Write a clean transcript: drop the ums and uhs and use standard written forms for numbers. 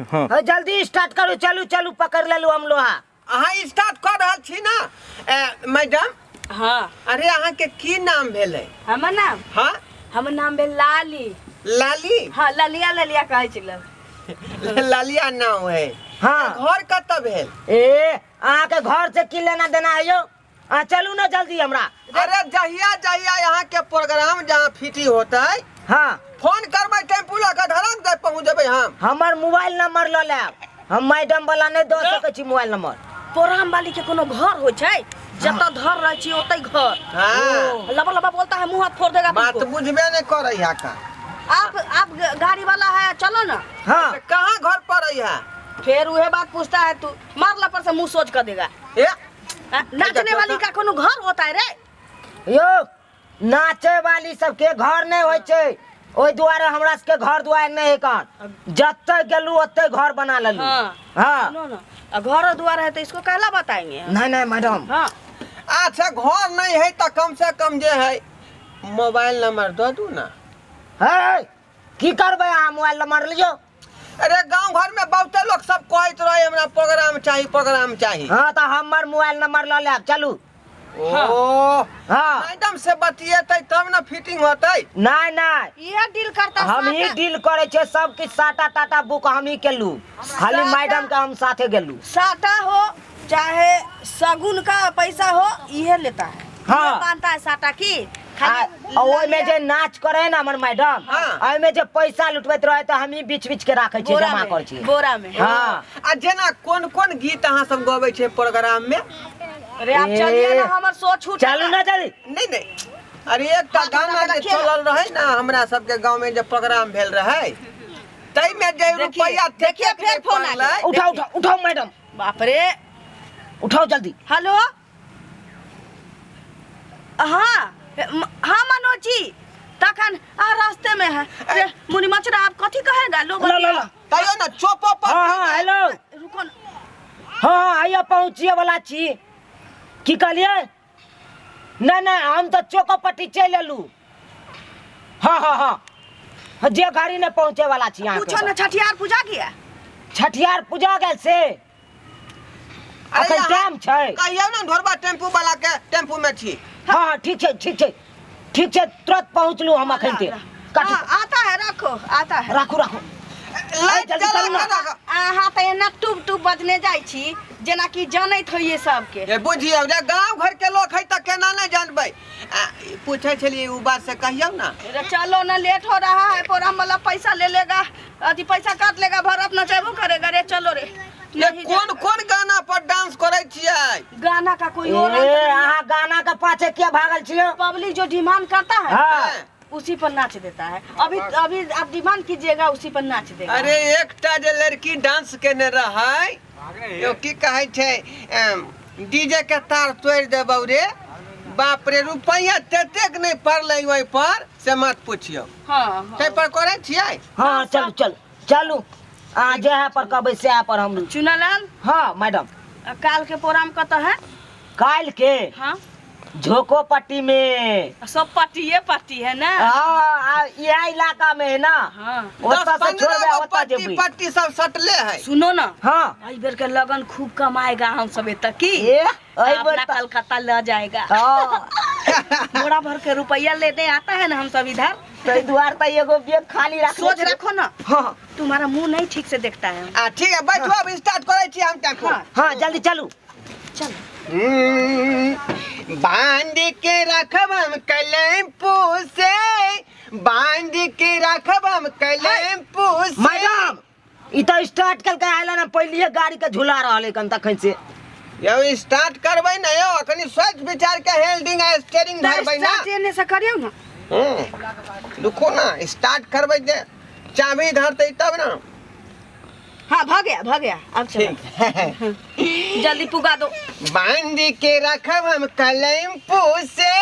हाँ। हाँ, जल्दी स्टार्ट करू, चलू चलू, पकड़ लेलू हम लोहा। अहाँ स्टार्ट कऽ रहल छी ना मैडम? हाँ। अरे अहाँ के की नाम भेलै? हमर नाम? हाँ। हमर नाम भेल लाली। लाली? हाँ, ललिया ललिया कहै छै लोग। ललिया नाम है। हाँ। घर कतऽ भेल? ए, अहाँ के घर से की लेना देना है यौ? अहाँ चलू ना जल्दी हमरा। अरे जहिया जहिया यहाँ के प्रोग्राम जहाँ फिटी होतै, हाँ, फोन करबै टेम्पू लऽ कऽ धड़क दे पहुँच जेबै हम। हमर मोबाइल नंबर लऽ लेब, हम मैडम वाला नहि दऽ सकै छी मोबाइल नंबर। प्रोग्राम वाली के कोनो घर होइ छै? जतऽ धर रहै छी ओतै घर। हाँ। लबा लबा बोलता है, मुंह हाथ फोड़ देगा बात तुमको। बुझबे नहीं करै है का। आप गाड़ी वाला है, चलो ना। हाँ। तऽ कहाँ घर पर है? फिर उहे बात पूछता है तू, मारला पर से मुंह सोच कर देगा। ए आ, नाचने वाली का कोनो घर होता है रे? यौ, नाचे वाली सबके घर नहि होइ छै, ओहि दुआरे हमरा सबके घर दुआरि नहि है कन, जतऽ गेलू ओतै घर बना लेलू। हाँ। हाँ। सुनो ना, आ घर द्वार है तो इसको कहला बताएंगे हम। नहीं नहीं मैडम। हाँ। अच्छा घर नहीं है तो कम से कम जे है मोबाइल नंबर दऽ दू ना। हे, की करबै अहाँ मोबाइल नंबर लियौ? अरे गांव घर में बहुते लोग सब कहैत रहे हमरा प्रोग्राम चाही, प्रोग्राम चाही। हाँ, तऽ हमर मोबाइल नंबर लऽ लेब, चलू। ओ। हाँ। मैडम से बतियेतै तब ना फिटिंग होतै। नहीं नहीं, इहे डील करता। हम ही डील करे छे सब किछ, साटा टाटा बुक हम ही केलू, खाली मैडम के हम साथे गेलू। साटा हो चाहे सगुन का पैसा हो, इहे लेता है। हाँ। इहे बांधता है साटा की खाली। आ ओहिमे जे नाच करे ना हमर मैडम, हाँ। ओहिमे जे पैसा लुटबैत रहे तऽ हमही बीच बीच के राखे छियै, बोरा जमा में, करै छियै बोरा में। हाँ। आ जेना कोन कोन गीत अहाँ सब गबै छै प्रोग्राम में? अरे आप ए। चलिए ना, हमर सोच छूट। चलू ना जल्दी। नहीं नहीं, अरे एकटा हाथ गाना उठा के जे रखिए ना। चलल रहे ना हमरा सबके गांव में जे प्रोग्राम भेल रहे, ताहि में जे देखिए, रुपया देखिए, तेतेक फिर नहि फोन आ पड़लै। उठाओ उठाओ उठाओ मैडम। बाप रे। उठाओ जल्दी। हेलो, हाँ हाँ मनोज जी, तखन आ रास्ते में है। अरे मुनि मचरा, आप कथी कहेगा लो? ला ला ला। तैयो ना चोपो पर। हाँ हाँ, हेलो। रुको ना। हाँ हाँ, आइए, पहुँचिए वाला छी। की कहलियै? नहीं नहीं, हम तऽ चौको पट्टी चलि एलू। हाँ हाँ हाँ, जे गाड़ी नहि पहुँचे वाला छी अहाँके। पूछो ना, छठियार पूजा किया? छठियार पूजा गेल से अरे अखन अहाँ टाइम छै। कहियौ ना ढोरबा टेम्पू वाला के, टेम्पू में छी। हाँ हाँ, ठीक छै ठीक छै ठीक छै, तुरंत पहुँचलू हम अखन ते। काटू। हाँ, आता है, रखो, आता है। राखू राखू। लाइट जल्दी जला करू ना। के राखो। अहाँ तऽ एना टुब टुब बजने जाइ छी जेनाकि जनैत होइए सबके। ये बुझियौ जे गांव घर के लोग है तऽ केना नहि जानबै। आ, पूछै छलियै उ बात से कहियौ ना। अरे चलो ना, लेट हो रहा है। प्रोग्राम वाला पैसा ले लेगा, अथी पैसा काट लेगा, भरत नचेबो करेगा रे, चलो रे। ये नहीं। कोन कोन गाना पर डांस करै छियै? गाना का कोई और ए, अहाँ गाना के पाछे किया भागल छियै? पब्लिक जो डिमांड करता है हाँ। उसी पर नाच देता है। अभी अभी आप डिमांड कीजिएगा, उसी पर नाच देगा। अरे एकटा जे लड़की डांस केने रहै यो, की कहै छै, डीजे के तार तोड़ि देबौ रे। बाप रे, रुपैआ ततेक नहि पड़लै ओहि पर से मत पुछियौ। हाँ हाँ। ताहि पर करै छियै? हाँ, चलू चलू चलू, अहाँ जे पर कहबै सएह पर हम। चुनालाल। हाँ मैडम। काल के प्रोग्राम कतऽ है? काल्हि के? हाँ। झोको पट्टी में। सब पट्टिए पट्टी है ना। हाँ, आ इएह इलाका में है ना। हाँ। ओतऽ दस से पंद्रह छोड़बै गो ओतऽ पट्टी जेबै। पट्टी सब सटले है। सुनो ना। हाँ। एहि बेर के लगन खूब कमाएगा हम सब एतऽ की। ए, एहि बेर अपना कलकत्ता ल जाएगा। हाँ। बोरा भर के रुपया लेने आता है ना हम सब इधर। ताहि दुआरे तऽ एगो बैग खाली राखने सोच छियै। रखो ना। हाँ। तुम्हारा मुंह नहीं ठीक से देखता है। आ ठीक है, बैठो, अब स्टार्ट करै छी हम टेम्पू। हाँ। हाँ, जल्दी चलू। चलो। बांध के रखब हम कलमपू से, बांध के रखब हम कलमपू से। मैडम, ई तऽ स्टार्ट कलकै आयल ना, पहिलिए गाड़ी के झुला रहल है कन तखन से। यौ, स्टार्ट करबै ने यौ, अखनी सोच विचार के हेल्डिंग आ स्टीयरिंग धरबै ना। स्टार्ट एने से करियौ ना। रुको ना, स्टार्ट करबै जे चाबी धरतै तब ना। हाँ, भ गया भ गया, अब चलो। ठीक है। जल्दी पुगा दो। बांध के रखब हम कलमपू से।